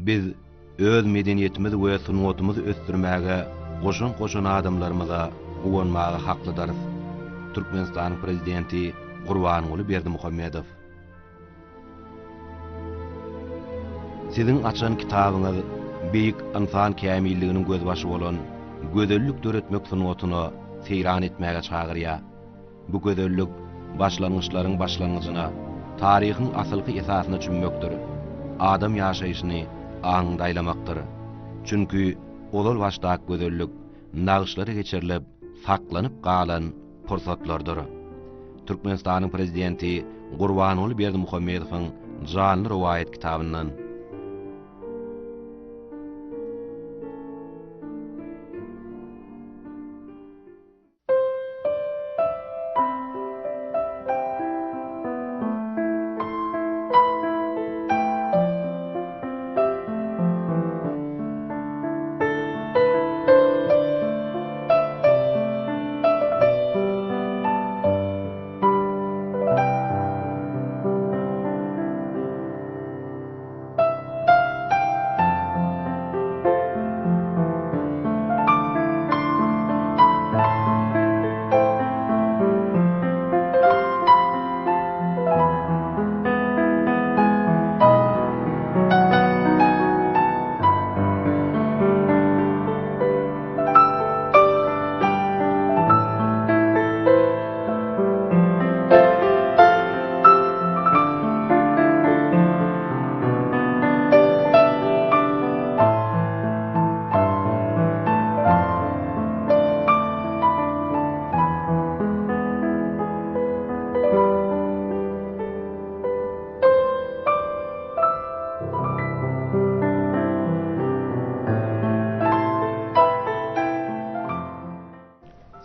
Biz öz medeniýetimiz we sungatymyzy ösdürmäge goşant goşan adamlarymyza guwanmaga haklydyrys. Türkmenistanyň Prezidenti Gurbanguly Berdimuhamedow. Siziň açan kitabyňyz beýik ynsan kämilliginiň gözbaşy bolan gözellik döretmek sungatyna seýran etmäge çagyrýar. Bu gözellik başlangyçlaryň başlangyjyna, taryhyň asylky esasyna çümmekdir, adam ýaşaýşyny aňyňda aýlamakdyr. Çünki ozal başdaky gözellik nagyşlara geçirilip, saklanyp galan pursatlardyr. Türkmenistanyň Prezidenti Gurbanguly Berdimuhamedowyň Janly rowaýat kitabyndan.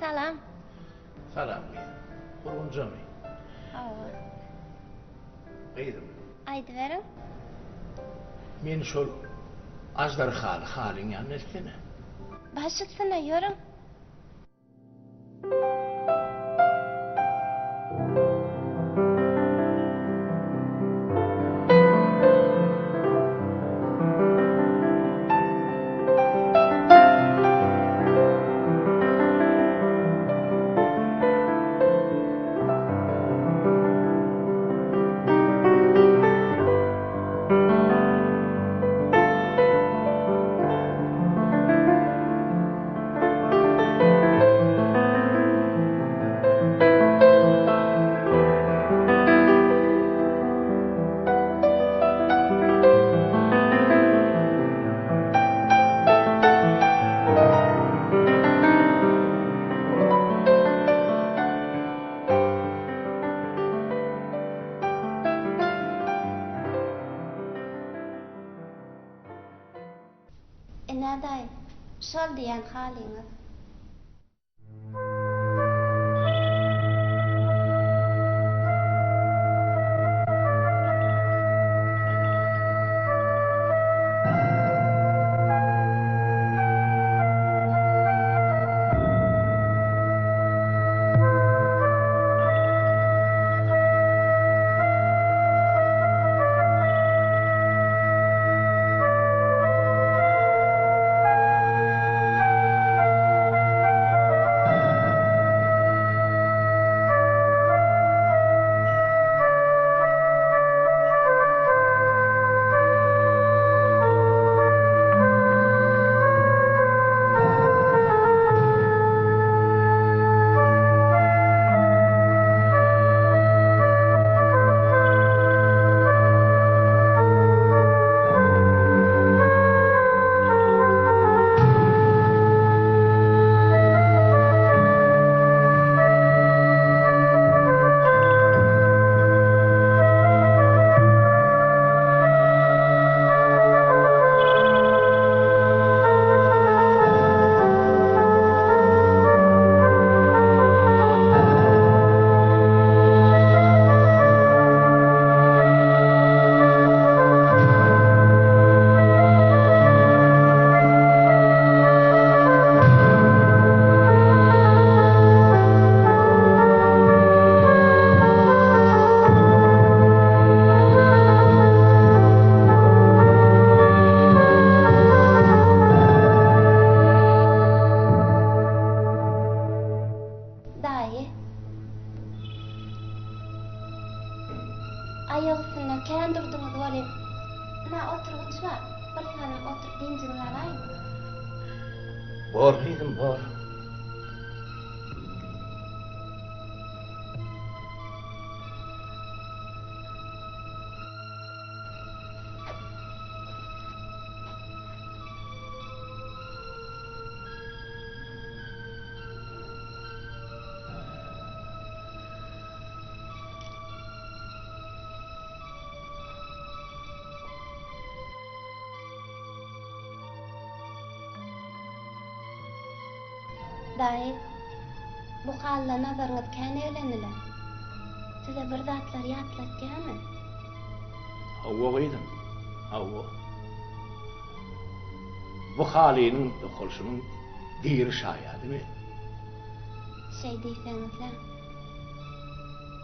Salam. Salam gyzym. Gurgunjamy? Hawa. Gyzym. Aýdyberiň. Meni şol aždarhaly halyň ýanyna eltsene. Baş üstüne, ýörüň. Ine daýy, şol diýen halyňyz. üstünde kän durduňyz welin, ynha oturgyç bar, bir salym oturyp dynjyňyzy alaýyň. Bor gyzym, bor. Daýy, bu halyda nazaryňyz kän eglenile. Size bir zatlar ýatlatýamy? Hawa gyzym, hawa. Bu halynyň dokalyşynyň diri şaýady men. Şeý diýseňiz-le.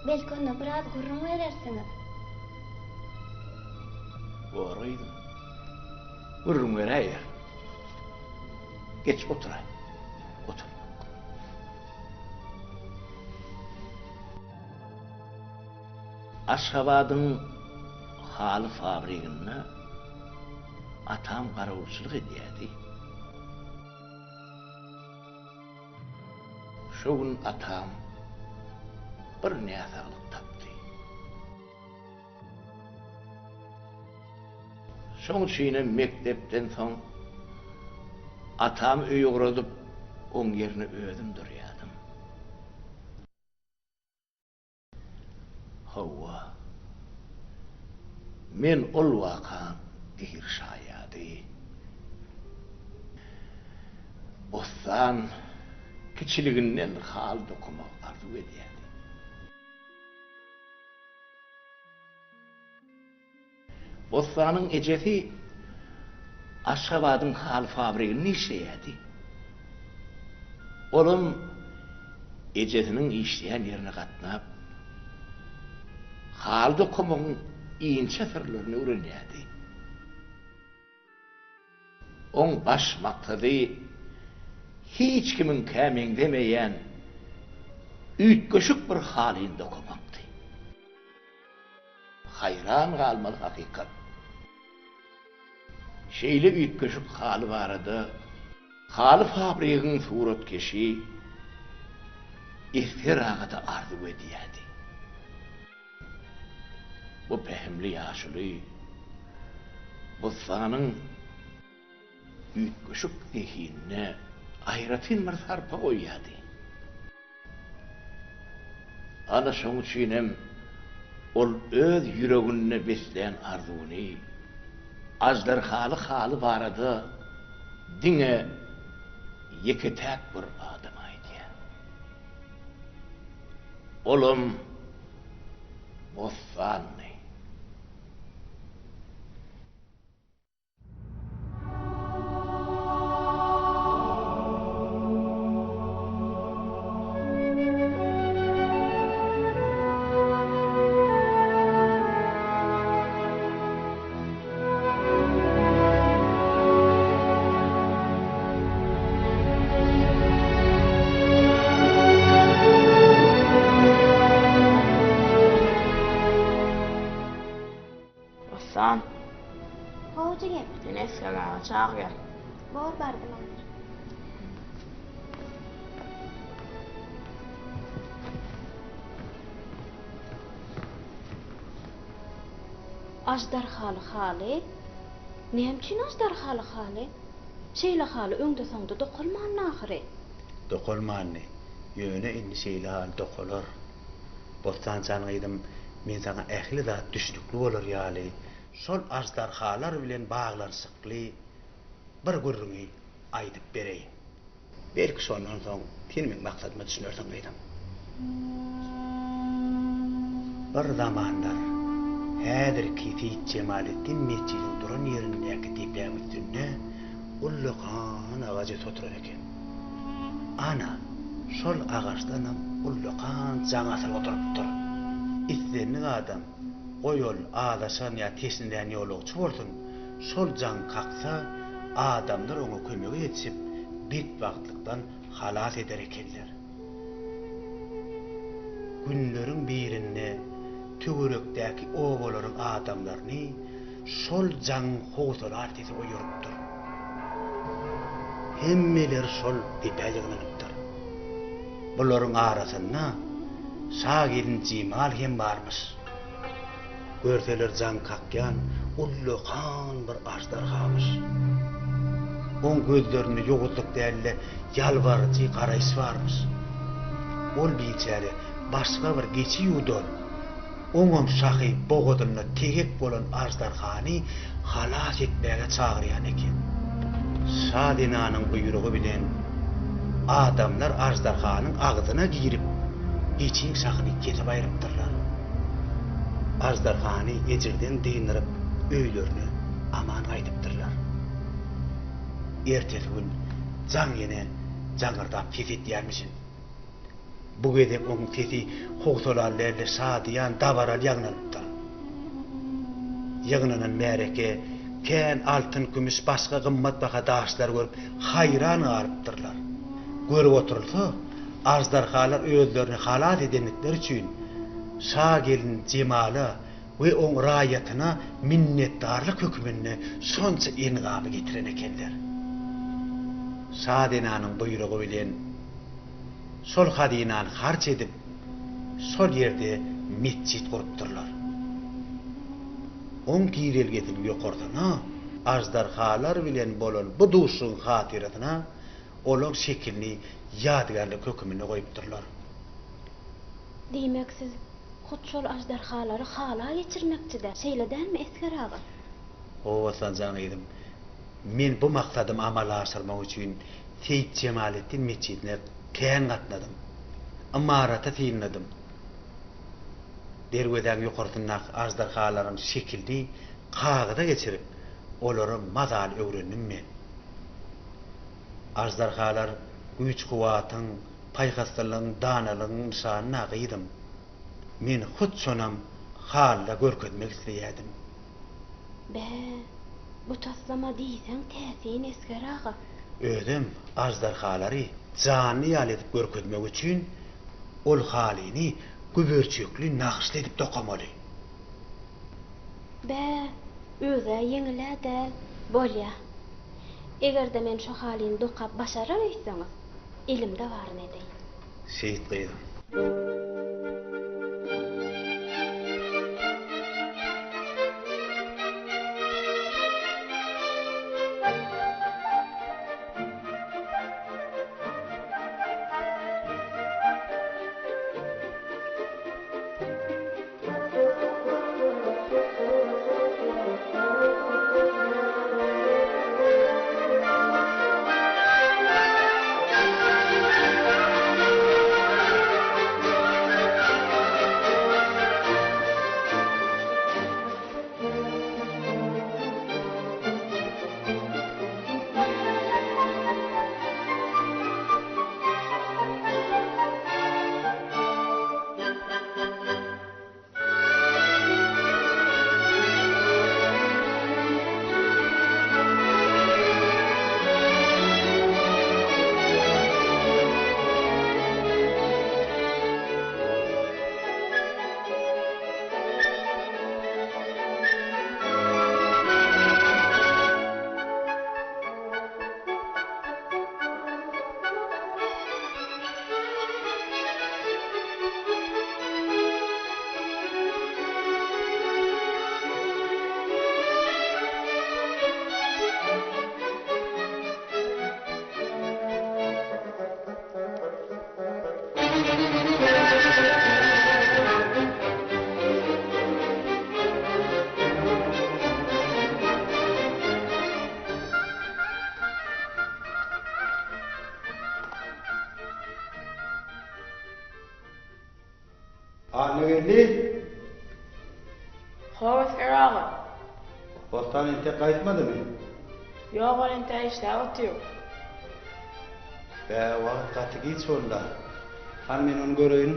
Belki onda biraz gürrüň berersiňiz? Bor gyzym. Gürrüň beräýer. Geç oturaý. Otur. Aşgabadyň haly fabriginde atam garawulçylyk edýärdi. Şo gün atam bir näsaglyk tapdy. Şoň üçinem mekdepden soň atamy öýe ugradyp, oň ýerine özüm durýardym. Hawa. Men ol wakaň diri şaýady. Bossan kiçiliginden haly dokamagy arzuw edýärdi. Bossanyň ejesi Aşgabadyň haly fabriginde işleýärdi. Olam ejesiniň işleýän ýerine gatnap, haly dokamagyň inçe syrlaryny öwrenýärdi. Oň baş maksady hiç kimiňkä meňzemeýän üýtgeşik bir halyny dokamakdy. Haýran galmaly hakykat. Şeýle üýtgeşik haly barada haly fabrigiň suratkeşi Esger aga-da arzuw edýärdi. Bu pähimli ýaşuly Bossanyň üýtgeşik zehinine aýratyn bir sarpa goýýardy. Ana şoň üçinem ol öz ýüreginde beslän arzuwyny, aždarhaly haly barada diňe ýeke-täk bir adama aýdýar. Olam Bossandy. Bossan. How jigim. Seni Esger aga çagyrýar. Bor bardym häzir. Aždarhaly haly? Näme üçin aždarhaly haly? Şeýle haly öňde-soňda dokalmandy ahyry. Dokalmandy. Ýöne indi şeýle haly dokalar. Bossan jan gyzym, men saňa ähli zat düşnükli bolar ýaly, şol aždarhalar bilen baglanyşykly bir gürrüňi aýdyp bereýin. Belki şondan soň sen meň maksadyma düşünersiň gyzym. Bir zamanlar häzirki Seýit Jemaleddin metjidiň duran ýerindäki depäň üstünde ullakan agaç ösüp oturan eken. Ana, şol agaçdanam ullakan jaň asylyp oturypdyr. Islendik adam, goý ol azaşan ýa teşnelän ýolagçy bolsun, şol jaňy kaksa, adamlar oňa kömege ýetişip, betbagtlykdan halas eder ekenler. Günleriň birinde. töwerekdäki obalaryň adamlaryny şol jaňyň howsalaly sesi oýarypdyr. Hemmeler şol depä ýygnanypdyr. Bularyň arasynda şa gelin Jemal hem barmyş. Görseler jaň kakýan ullakan bir aždarhamyş. Oň gözlerinde ýowuzlyk däl-de, ýalbaryjy garaýyş barmyş. Ol biçäre başga bir geçi ýuwdan, oňam şahy bogazynda tegek bolan aždarhany halas etmäge çagyrýan eken. Şa zenanyň buýrugy bilen adamlar aždarhanyň agzyna girip, geçiň şahyny kesip aýrypdyrlar. Aždarhany ejirden dyndyryp, öýlerine aman gaýdypdyrlar. Ertesi gün jaň ýene jaňyrdap ses edýärmişin. Bu gezek oň sesi howsalaly däl-de, şadyýan, dabaraly ýaňlanypdyr. Ýygnanan märeke kän altyn-kümüş, başga gymmatbaha daşlar görüp haýran galypdyrlar. Görüp oturylsa, aždarhalar özlerini halas edendikleri üçin şa gelin Jemala we oň raýatyna minnetdarlyk höküminde şonça engamy getiren ekenler. Şa zenanyň buýrugy bilen şol hazynany harç edip, şol ýerde metjit gurupdyrlar. Oň girelgesiniň ýokarsyna aždarhalar bilen bolan bu duşuşygyň hatyrasyna olaň şekilini ýadygärlik höküminde goýupdyrlar. Diýmek, siz hut şol aždarhalary hala geçirmekçi-dä, şeýle dälmi, Esger aga? Hawa, Aslanjan gyzym, men bu maksadymy amala aşyrmak üçin Seýit Jemaletdin metjidine kän gatnadym. Ymaraty synladym. Derwezäň ýokarsyndaky aždarhalaryň şekilini kagyza geçirip, olary mazaly öwrendim men. Aždarhalar güýç-kuwwatyň, paýhaslylygyň, danalygyň nyşany-da, gyzym. Men hut şonam halyda görkezmek isleýärdim. Bä, bu taslama diýseň täsin, Esger aga. Özem aždarhalary janly ýaly edip görkezmek üçin ol halyny güberçekli nagyşly edip dokamaly. Bä, öz-ä ýeňil-ä däl. Bolýa. Eger-de men şo halyny dokap başarar öýtseňiz, elimde baryny edeýin. Şeýt gyzym. Annageldi! Hawa, Esger aga. Bossan entek gaýtmadymy? Ýok, ol entek işläp otyr. Bä, wagt gaty giç boldy-a. Hany men ony göreýin.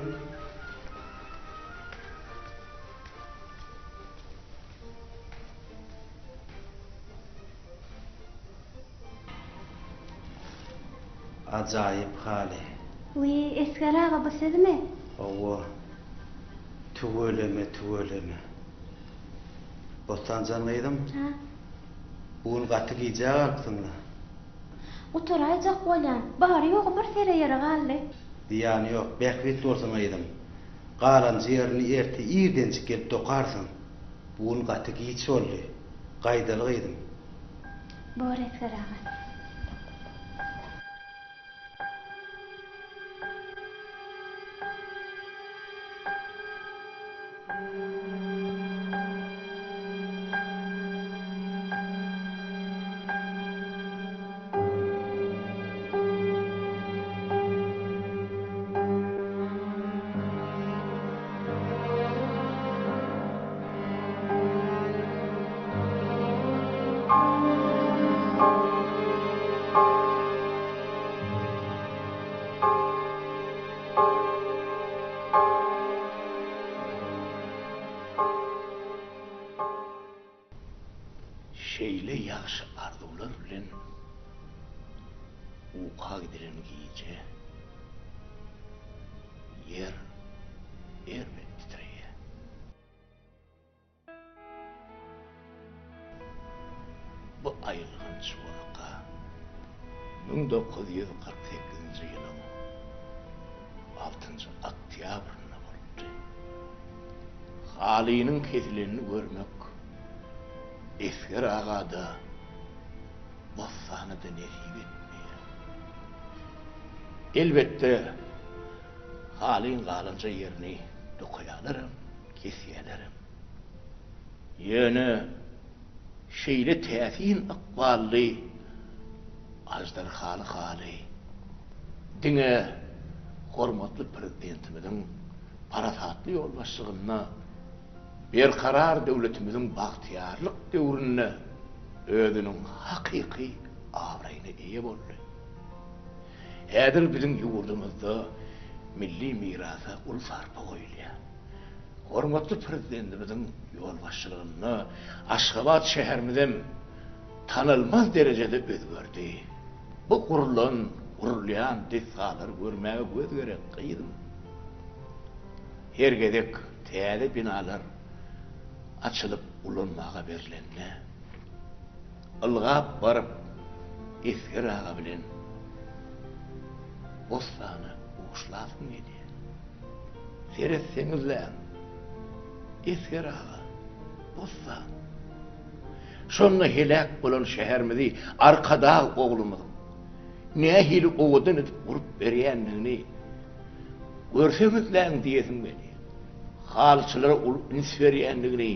Ajaýyp haly. Wiý, Esger aga, bu sizmi? Hawa. Tüweleme, tüweleme. Bossan jan gyzym. Hä? Bu gün gaty gijä galypsyň-la. Gutaraýjak bolýan. Bary-ýogy bir sere ýeri galdy. Zyýany ýok, bähbit bolsun gyzym. Galanja ýerini erte irdenjik gelip dokarsyň. Bu gün gaty giç boldy. Gaýdaly gyzym. Bor Esger aga. Şeýle ýagşy arzuwlar bilen uka gidilen gije ýer erbet titreýär. Bu aýylganç waka 1948-nji ýylyň altynjy oktýabrynda bolupdy. Halynyň kesilenini görmek Esger aga-da, Bossana-da nesip etmeýär. Elbetde, halyň galanja ýerini dokaýarlaram, kesýärlerem. Ýöne şeýle täsin ykbally aždarhaly haly diňe hormatly Prezidentimiziň parasatly ýolbaşçylygynda Berkarar döwletimiziň bagtyýarlyk döwründe özüniň hakyky abraýyna eýe boldy. Häzir biziň ýurdumyzda milli mirasa uly sarpa goýulýar. Hormatly Prezidentimiziň ýolbaşçylygynda Aşgabat şäherimizem tanalmaz derejede özgerdi. Bu gurlan, gurulýan desgalary görmäge göz gerek, gyzym. Her gezek täze binalar açylyp ulanmaga berlende, ylgap baryp Esger aga bilen Bossany buşlasym gelýär. Seretseňizläň, Esger aga, Bossan. Şonda heläk bolan şäherimizi Arkadag oglumyzyň nähili owadan edip gurup berýändigini görseňizläň diýesim gelýär. Halyçylara uly üns berýändigini,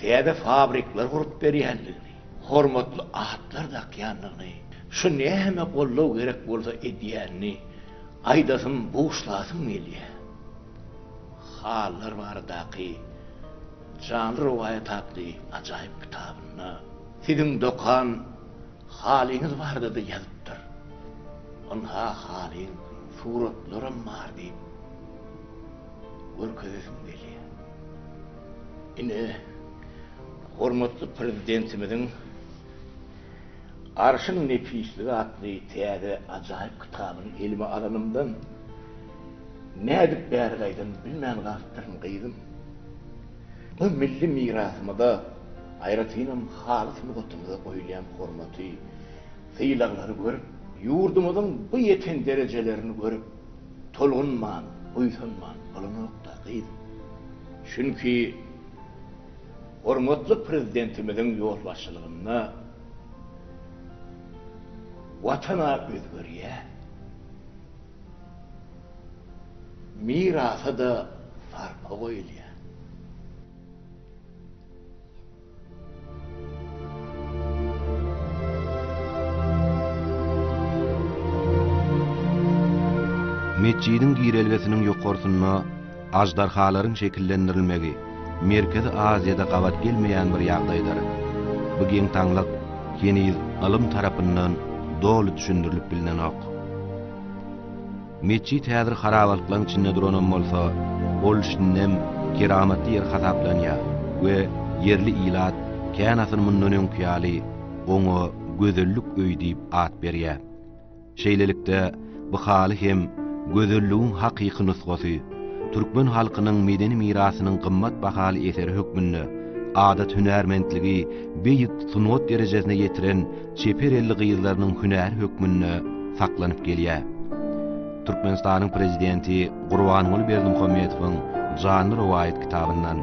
täze fabrikler gurup berýändigini, hormatly atlar dakýandygyny, şu näme goldaw gerek bolsa edýänini aýdasym, buşlasym gelýär. Halylar baradaky Janly rowaýat atly ajaýyp kitabynda siziň dokan halyňyz barada-da ýazypdyr. Ynha halyň suratlaram bar diýip görkezesim gelýär. Ine, hormatly Prezidentimiziň Arşyň nepisligi atly täze ajaýyp kitabyny elime alanymdan nädip bäri gaýdanymy bilmän galypdyryn, gyzym. Bu milli mirasymyza, aýratynam haly sungatymyza goýulýan hormaty, sylaglary görüp, ýurdumyzyň bu ýeten derejelerini görüp, tolgunman, buýsanman bolanok-da, gyzym. Çünki hormatly Prezidentimiziň ýolbaşçylygynda Watan-a özgerýär. Mirasa-da sarpa goýulýar. Metjidiň girelgesiniň ýokarsynda aždarhalaryň şekillendirilmegi Merkezi Aziýada gabat gelmeýän bir ýagdaýdyr. Bu geň-taňlyk heniz ylym tarapyndan doly düşündirilip bilnenok. Metjit häzir harabalyklaryň içinde duranam bolsa, ol şindem keramatly ýer hasaplanýar we ýerli ilat kän asyr mundan öňki ýaly oňa Gözellik öýi diýip at berýär. Şeýlelikde, bu haly hem gözelligiň hakyky nusgasy. türkmen halkynyň medeni mirasynyň gymmat bahaly eseri hökmünde adat hünärmentligi beýik sungat derejesine ýetiren çeper elli gyzlarynyň hünäri hökmünde saklanyp gelýär. Türkmenistanyň Prezidenti Gurbanguly Berdimuhamedowyň Janly rowaýat kitabyndan.